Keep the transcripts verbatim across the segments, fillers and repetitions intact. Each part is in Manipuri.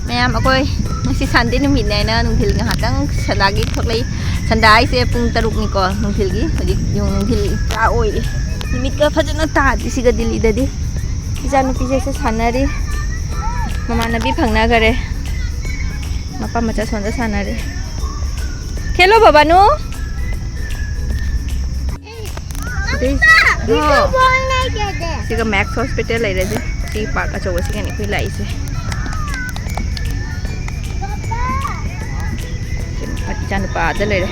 ꯃꯌꯥꯝ, ꯑꯩꯈꯣꯏ ꯉꯁꯤ ꯁꯟꯗꯦ ꯅꯨꯃꯤꯠꯅꯦ ꯍꯥꯏꯅ ꯅꯨꯡꯊꯤꯜ ꯉꯥꯏꯍꯥꯛꯇꯪ ꯁꯟꯗꯥꯒꯤ ꯊꯣꯛꯂꯛꯏ꯫ ꯁꯟꯗꯥ ꯍꯥꯏꯁꯦ ꯄꯨꯡ ꯇꯔꯨꯛꯅꯤꯀꯣ ꯅꯨꯡꯊꯤꯜꯒꯤ꯫ ꯍꯧꯖꯤꯛ ꯌꯦꯡꯉꯨ, ꯅꯨꯡꯊꯤꯜ ꯄꯨꯔꯥ ꯑꯣꯏꯔꯤ꯫ ꯅꯨꯃꯤꯠꯀ ꯐꯖꯅ ꯇꯥꯗ꯭ꯔꯤ ꯁꯤꯒ ꯗꯤꯜꯂꯤꯗꯗꯤ꯫ ꯏꯆꯥꯅꯨꯄꯤꯁꯦ ꯁꯦ ꯁꯥꯟꯅꯔꯤ꯫ ꯃꯃꯥꯟꯅꯕꯤ ꯐꯪꯅꯈꯔꯦ꯫ ꯃꯄꯥ ꯃꯆꯥ ꯁꯣꯝꯗ ꯁꯥꯟꯅꯔꯤ꯫ ꯈꯦꯂꯣ ꯕꯕꯥꯅꯨ꯫ ꯁꯤꯗꯩ-, ꯍꯣ꯫ ꯁꯤꯒ ꯃꯦꯛꯁ ꯍꯣꯁꯄꯤꯇꯥꯜ ꯂꯩꯔꯦ꯫ ꯁꯤ ꯄꯥꯔꯛ ꯑꯆꯧꯕꯁꯤꯒꯅꯤ ꯑꯩꯈꯣꯏ ꯂꯥꯛꯏꯁꯦ꯫ ꯏꯆꯥꯅꯨꯄꯥ ꯑꯥꯗ ꯂꯩꯔꯦ꯫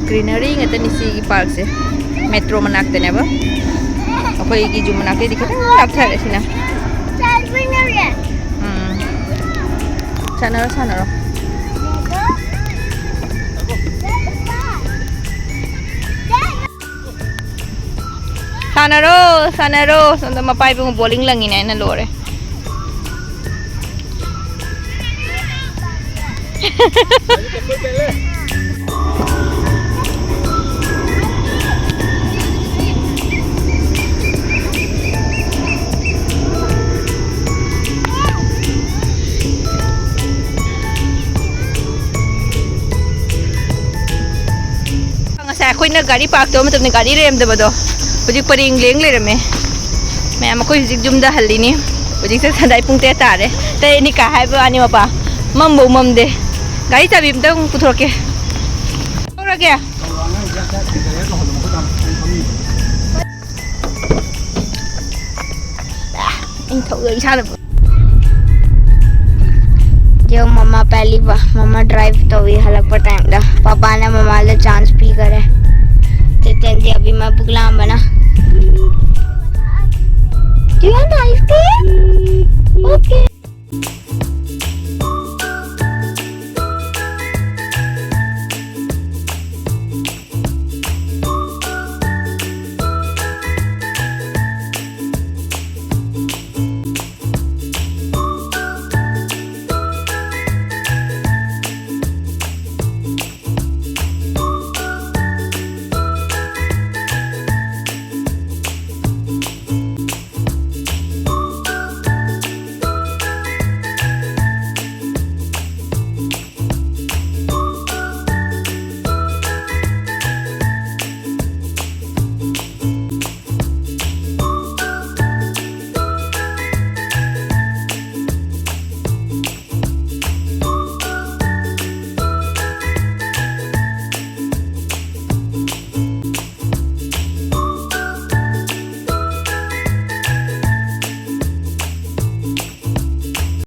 ꯒ꯭ꯔꯤꯅꯔꯤ ꯉꯥꯛꯇꯅꯤ ꯁꯤꯒꯤ ꯄꯥꯔꯛꯁꯦ꯫ ꯃꯦꯇ꯭ꯔꯣ ꯃꯅꯥꯛꯇꯅꯦꯕ꯫ ꯑꯩꯈꯣꯏꯒꯤ ꯖꯨ ꯃꯅꯥꯛꯇꯩꯗꯤ ꯈꯤꯇꯪ ꯂꯥꯞꯊꯔꯦ ꯁꯤꯅ꯫ ꯎꯝ꯫ ꯁꯥꯟꯅꯔꯣ, ꯁꯥꯟꯅꯔꯣ꯫ ꯁꯥꯟꯅꯔꯣ, ꯁꯥꯟꯅꯔꯣ꯫ ꯁꯣꯝꯗ ꯃꯄꯥ ꯏꯕꯨꯡꯉꯣ ꯕꯣꯂꯤꯡ ꯂꯪꯉꯤꯅꯦ ꯍꯥꯏꯅ ꯂꯣꯏꯔꯦ꯫ ꯉꯁꯥꯏ ꯑꯩꯈꯣꯏꯅ ꯒꯥꯔꯤ ꯄꯥꯔꯛ ꯇꯧꯕ ꯃꯇꯝꯗ ꯒꯥꯔꯤ ꯂꯩꯔꯝꯗꯕꯗꯣ, ꯍꯧꯖꯤꯛ ꯄꯔꯦꯡ ꯂꯦꯡ ꯂꯩꯔꯝꯃꯦ꯫ ꯃꯌꯥꯝ, ꯑꯩꯈꯣꯏ ꯍꯧꯖꯤꯛ ꯌꯨꯝꯗ ꯍꯜꯂꯤꯅꯤ꯫ ꯍꯧꯖꯤꯛꯁꯦ ꯁꯟꯗꯥꯏ ꯄꯨꯡ ꯇꯔꯦꯠ ꯇꯥꯔꯦ꯫ ꯇꯔꯦꯠꯅꯤ ꯀꯥ ꯍꯥꯏꯕ ꯋꯥꯅꯤ ꯃꯄꯥ꯫ ꯃꯝꯕꯧ ꯃꯝꯗꯦ꯫ ꯒꯥꯔꯤ ꯆꯥꯕꯤ ꯑꯝꯇꯪ ꯄꯨꯊꯣꯔꯛꯀꯦ꯫ ꯊꯧꯔꯒꯦ꯫ ꯑꯩꯅ ꯊꯧꯗꯣꯏ ꯏꯁꯥꯅ꯫ ꯌꯦꯡꯉꯣ, ꯃꯃꯥ ꯄꯦꯂꯤ ꯕꯥ-, ꯃꯃꯥ ꯗ꯭ꯔꯥꯏꯚ ꯇꯧꯏ ꯍꯜꯂꯛꯄ ꯇꯥꯏꯝꯗ꯫ ꯄꯄꯥꯅ ꯃꯃꯥꯗ chance ꯄꯤꯈꯔꯦ꯫ ꯆꯦꯇꯟꯗꯤ ꯑꯕꯤꯃ ꯄꯨꯛꯂꯥꯝꯕꯅ꯫ Do you want ice cream? Okay.